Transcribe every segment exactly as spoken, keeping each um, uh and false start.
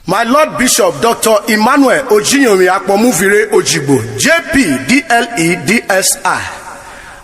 My Lord Bishop Doctor Emmanuel Ojiyonmi Akpọmuvire Ojigbo, J P, D L E, D S I.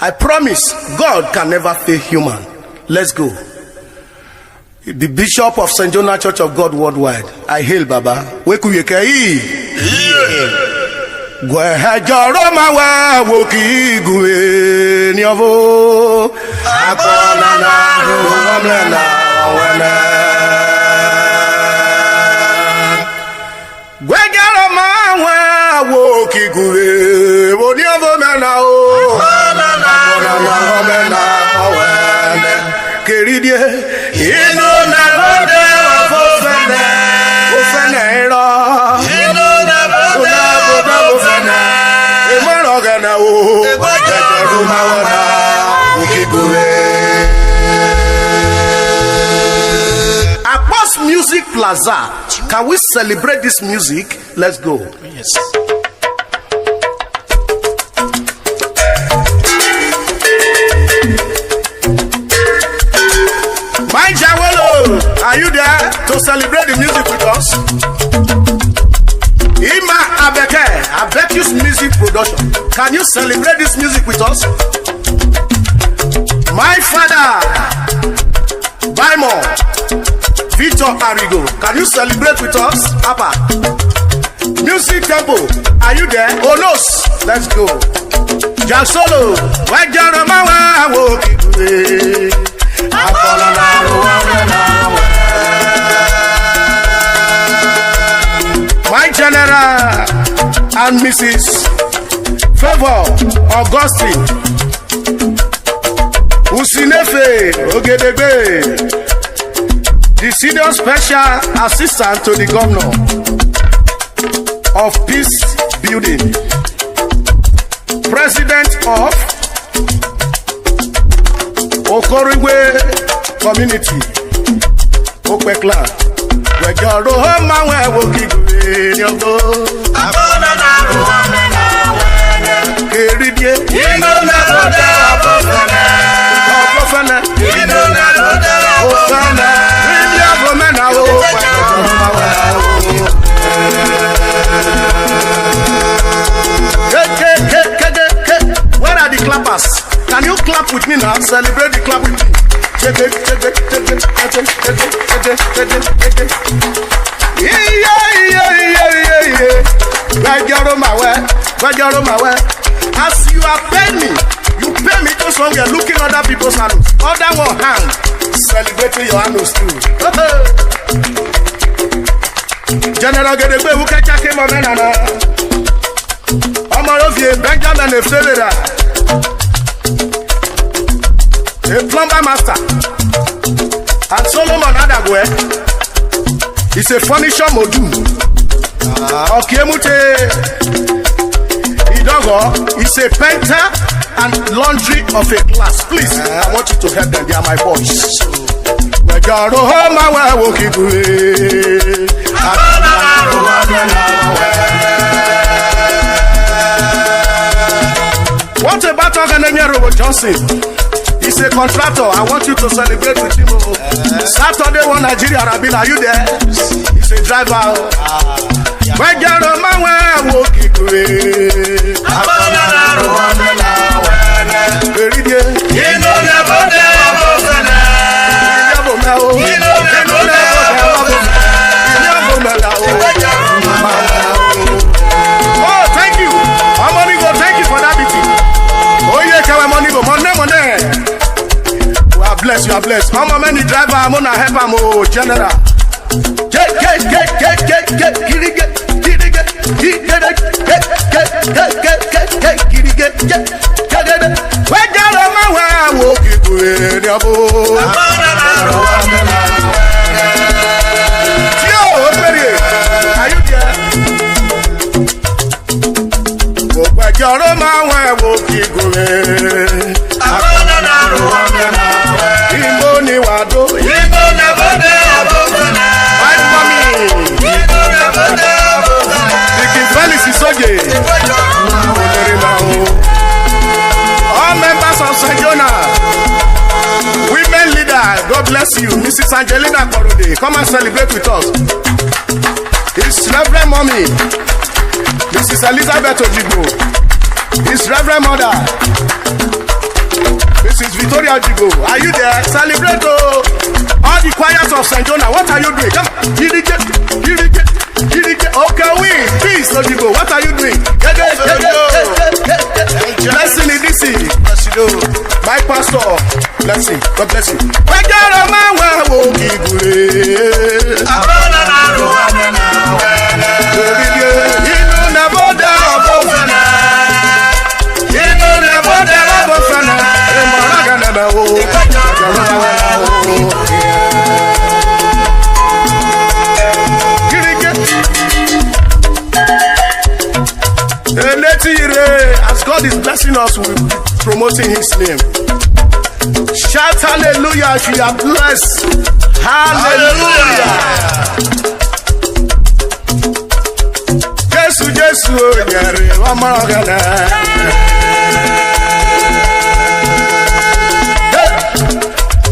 I promise God can never fail human. Let's go. The Bishop of Saint Jonah Church of God Worldwide. I hail Baba. Wekuye kei. Guẹhẹ jọrọ ma wẹ wo ki gu eniọvo. Akpọ nana ru ọmrẹ na ọwẹnẹ. Guẹdjọrọ ma wẹ wo ki gu eniọvo mẹ na o. Akpọ nana ru ọmrẹ na ọwẹnẹ. Keridie inu na rode ọvo fẹnẹ, ofẹnẹ herọ. Inu na rode ọvo fẹnẹ, emọ rẹ Ọghẹnẹ o. Ẹdẹ ro ma wọ na, ukiguwe. Akpos Music Plaza, can we celebrate this music? Let's go. Yes. My Jawolo, are you there to celebrate the music with us? Ima Abeke, Abekis Music Production, can you celebrate this music with us? My father, Baimo, Victor Arigo, can you celebrate with us? Papa. Music Tempo, are you there? Onos, let's go. Jack Solo, wẹ jọrọ ma wẹ wo kikure. Akpọ nana ru ọmrẹ na wẹ. My General and Missus Favour Augustine Usinefe Ogedegbe, the Senior Special Assistant to the Governor of Peace Building, President of Okorigwe Community, Okpekla. Wẹ jọrọ ma wẹ wo kikure eniọvo. Akpọ nana ru ọmrẹ na wẹ. Keridie inu na rode ọvo fẹnẹ, ọvo fẹnẹ. Inu na rode ọvo fẹnẹ. Inu na rode ọvo fẹnẹ. Inu na rode ọvo fẹnẹ. Ke, ke, ke, ke, ke, ke. Where are the clappers? Can you clap with me now? Celebrate the clap with me. Tete, tete, tete. Iye, iye, iye, iye, iye. Gbẹjọrọ ma wẹ, gbẹjọrọ ma wẹ. As you are paying me, you pay me to somewhere looking other people's hands. Other one hand, celebrating your hands too. General Gedegbe, who can check him on nana? Ọmọ rẹ ovie Benjamin Efebera, a plumber master, and Solomon Adagwe is a furniture modu. Ọkiemute Idogo is a painter and laundry of a class. Please, I want you to help them. They are my boys. Wẹjọ ro ma wẹ wo kikure. What about Ogenenyerowo Johnson? He's a contractor. I want you to celebrate with him. Oh. Saturday, one Nigeria, Rabila, are you there? He's a driver. Wẹjọ ro ma wẹ wo kikure. Akpọ nana ru ọmrẹ na wẹ. Keridie. Inu na rode ọvo fẹnẹ. Inu na rode ọvo fẹnẹ. Inu na rode ọvo fẹnẹ. Oh, thank you. Ọmọ ni go, thank you for that beat. Oh, yeah, kẹwẹ ọmọ ni go. Mọ nẹ, mọ nẹ. You are blessed, you are blessed. Ọmọ mẹ ni driver, mo na help am o, general. Ke, ke, ke, ke, ke, ke, kirige, kirige, kirige, ke, ke, ke, ke, ke, ke, kirige, ke, ke, ke, ke. Wẹjọ ro ma wẹ wo kikure eniọvo. Tio, Operi, are you there? Wẹjọ ro ma wẹ wo kikure. Akpọ nana ru ọmrẹ na wẹ. Imo ni wa do. Imo na rode ọvo fẹnẹ. Fight for me. Imo na rode ọvo fẹnẹ. Deacon Felix Isoje. Olori na o. All members of Saint Jonah. Women leader, God bless you. Missus Angelina Korode, come and celebrate with us. His Reverend Mommy, Missus Elizabeth Ojigbo. His Reverend Mother, Missus Victoria Ojigbo. Are you there? Celebrate, oh. All the choirs of Saint Jonah, what are you doing? Come, girige, girige, girige. Okay, we, peace, Ojigbo, what are you doing? Gege, gege, gege, gege. Blessing in this city. My pastor, blessing, God bless you. Wejoro ma wa wo gigure. Inu na boda obo fana. Inu na boda obo fana. Emọ na gana ba wo. Girige. Eletire, as God is blessing us, we're promoting his name. Shout hallelujah if you are blessed. Hallelujah. Jesu, Jesu, o yẹre, ọmọ ọgẹnẹ.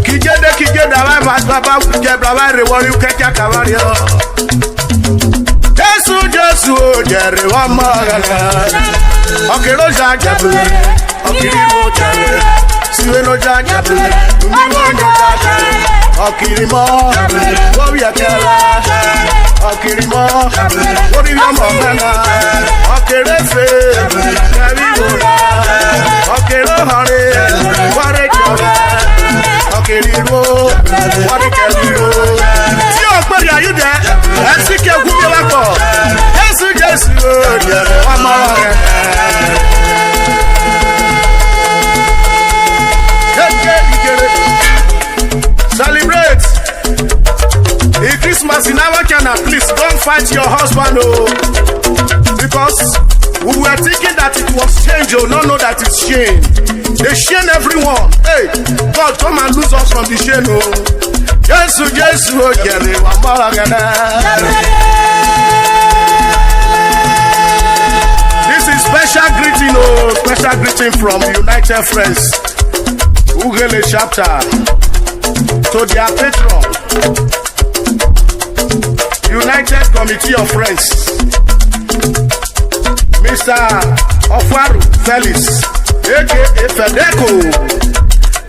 Kijede, kijede, avwanre va, va, va, jẹ bra, avwanre vwọ riẹn ukẹcha kẹ avwanre ọ. Jesu, Jesu, o jẹre vwọ mọ ọghẹnẹ. Ọke ro ja jẹbẹrẹ, ọke ri vwo jẹre, sivwe no ja jẹbẹrẹ, umi wo no ja jẹre, ọke ri mọ, wo vwiẹ kẹ ra, ọke ri mọ, wo ri vwiẹ ọmọ ọghẹnẹ, ọke re fe, kẹ ri vwo ra, ọke ro họnre, wa re jẹ ọghẹnẹ. Ọke ri ruo, wọ de kẹ ri ruo. Tí o gbórí ayúdẹ, ẹ sì kí egun mi wá pọ̀. Jésù, Jésù, o, ọmọ rẹ. Kékeré, kékeré. Celebrate. In Christmas, in our channel, please don't fight your husband, oh. Because we were thinking that it was change, oh, not know that it's change. They shame everyone. Hey, God, come and lose us from the shame, oh. Jesu, Jesu, oh, jẹre wa mara gada. This is special greeting, oh, special greeting from United Friends, Ughelli chapter, to their patron, United Committee of Friends, Mister Ofaru Felix, A K A Fedeco,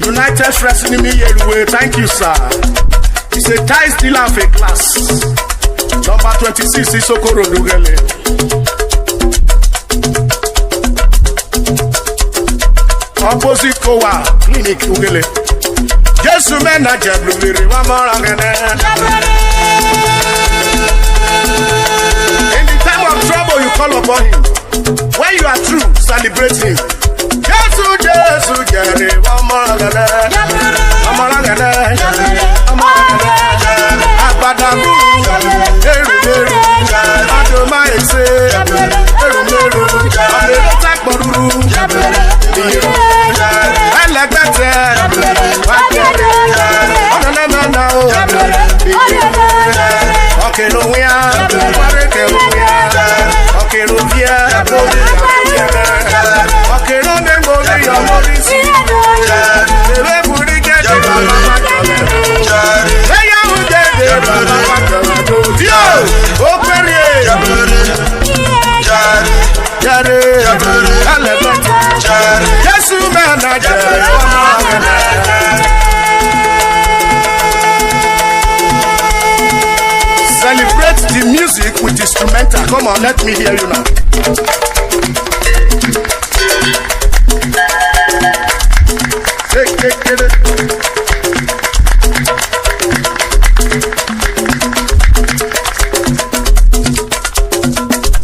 United Friends ni mi yeruwe. Thank you, sir. He's a tie stealer of a class. Number twenty-six Isoko Road, Ughelli. Opposite Kowa Clinic, Ughelli. Jesu me na jẹ blu viri wa mọ ra gẹnẹ. In the time of trouble, you call upon him. When you are through, celebrate him. Jesu, Jesu, jẹre wa mọ ra gẹnẹ. Wa mọ ra gẹnẹ. Wa mọ ra gẹnẹ. Agbadagu, eru eru, adoma ese, eru eru, ọdẹ ló ta kpọruru. Ẹlẹgbẹtẹ, ọdẹnẹmẹnẹ o. Ọkẹ ló wíyá, wáré kẹ ló wíyá. Ọkẹ ló viẹ, ọkẹ ló mẹmọ mi yọ mọ mi sí. Ewé burú jẹ́ jẹ́ bàbá má jọ mí. Eya ń jẹ́ jẹ́ bàbá má jọ mí. Díò, ó péré. Jare, jare, jare. Jesu mẹ na jare. Celebrate the music with instrumental. Come on, let me hear you now. Hey, hey, hey, hey.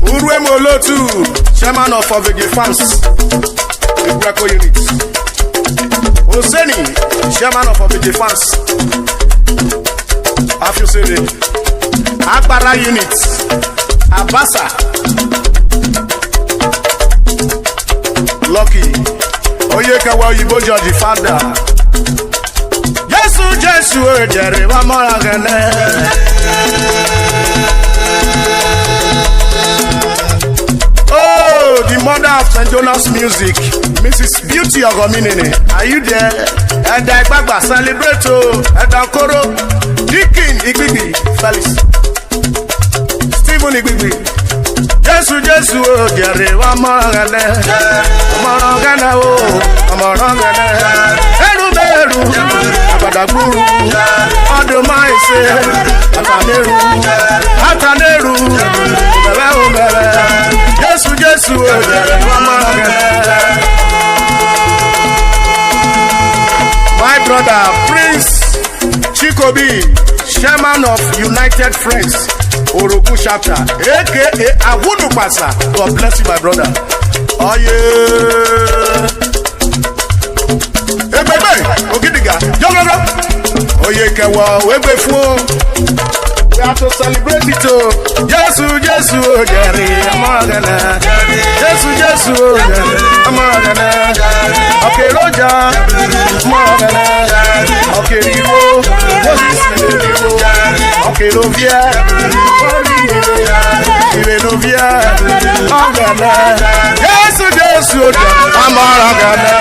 Uruemu Olotu, chairman of Ovigi Farms, Ibreko unit. Oseni, chairman of Ovigi Farms, Afiosere, Akpara unit, Abasa, Lucky, Oyekawa Oyibo George, founder. Jesu, Jesu, o jẹre wa mọ ra gẹnẹ. Oh, the mother of Saint Jonas music, Missus Beauty Ogominene. Are you there? Ẹ̀dà Ìgbàgbà celebrate o, Ẹ̀dà Okoro, Deacon Igbigbi Felix. Stephen Ni gbigbi. Jesu, Jesu, o jẹre wa mọ Ọghẹnẹ. Ọmọ Ọghẹnẹ o, ọmọ Ọghẹnẹ. Eru be eru, agbadagburu. Ọdun ma ese, ata neru, ata neru. Bẹbẹ o bẹbẹ. Jesu, Jesu, o jẹre wa mọ Ọghẹnẹ. My brother, Prince Chikobi, chairman of United Friends, Orogu chapter, A K A Awunupasa. God bless you, my brother. Oye. Egbegbe, Ogidiga, Joglogo. Oye kẹwọ, wegbe fun o. We have to celebrate it o. Jesu, Jesu, o jẹri, ọmọ Ọghẹnẹ. Jesu, Jesu, o jẹri, ọmọ Ọghẹnẹ. Ọke roja, ọmọ Ọghẹnẹ. Ọke riwo, Moses riwo. Ọke roviẹ, ire roviẹ, Ọghẹnẹ. Jesu, Jesu, o jẹri, ọmọ Ọghẹnẹ.